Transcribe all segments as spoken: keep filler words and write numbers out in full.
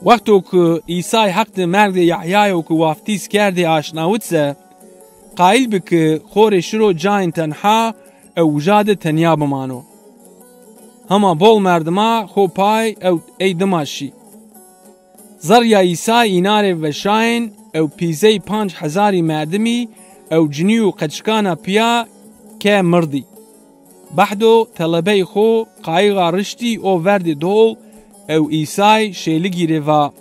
Wexto ki Îsay heq di mergê Yehyayo ki waftîz kerdê aşnawit se, qayîl bi ki xo rê şiro cayên tenha ew uca di tenya bimano. Hema bol merdima xo pay ew ey dima şî. Zerrîya Îsay îna rê veşayên ew pîzey panc hezarî merdimî ew cinî û qeçikana pîya ke mirdî. Behdo telebey xo qayîxa riştî o verdê dol ew Îsay şêligî rê va: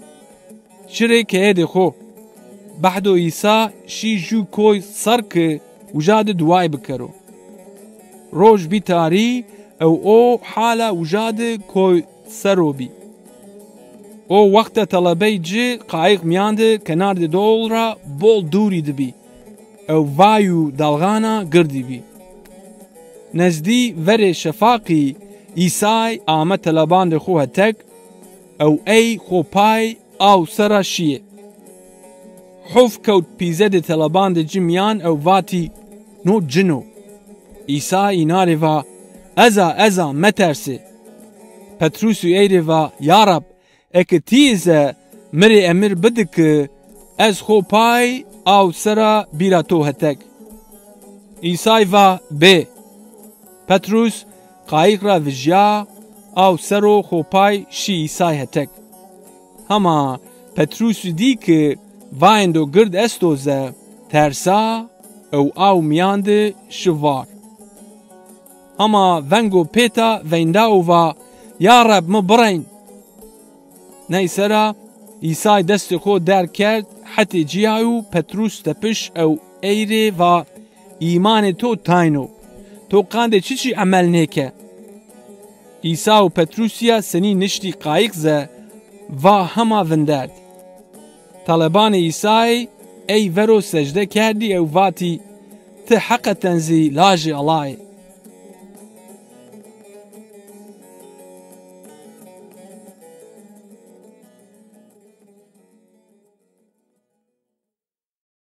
"Çi rê keyedê xo." Behdo Îsa şî jû koy ser ki uca di duay bikero. Roj bî tarî ew o hala uca di koy sero bî. O wexte telebey ci qayîx mîyan di kenardê dol ra bol dûrî di bî ew vay û dalxana girdî bî. Nezdî verê şefaqî Îsay ame telebandê xo hetek ew ey xo pay aw sera şîyê. Huf kewt pîzedê telebandê ci mîyan ew vatî: "No cin o." Îsa îna rê va: "Ez a, ez a, metersê." Petrusî ey rê va: "Ya Reb, eke tî îze mi rê emir bidi ki ez xo pay aw sera bîra to hetek." Îsay va: "Bê." Petrus qayîx ra vijya, aw sero xo pay şî Îsay hetek. Hema Petrusî dî ki vayendo gird esto ze, tersa ew aw mîyan di şi var. Hema vengo pêta veynda û va: "Ya Reb, mi bireyn!" Ney sera Îsay destê xo derg kerd hetê cîyay û Petrus tepiş ew ey rê va: "Îmanê to tayn o. To qandê çiçî emel nêke?" Îsa û Petrusîya senî niştî qayîx ze, va hema vindert. Talebanê Îsayî ey vero secde kerdî ew vatî: "Ti heqeten zî lajê Ellay ê."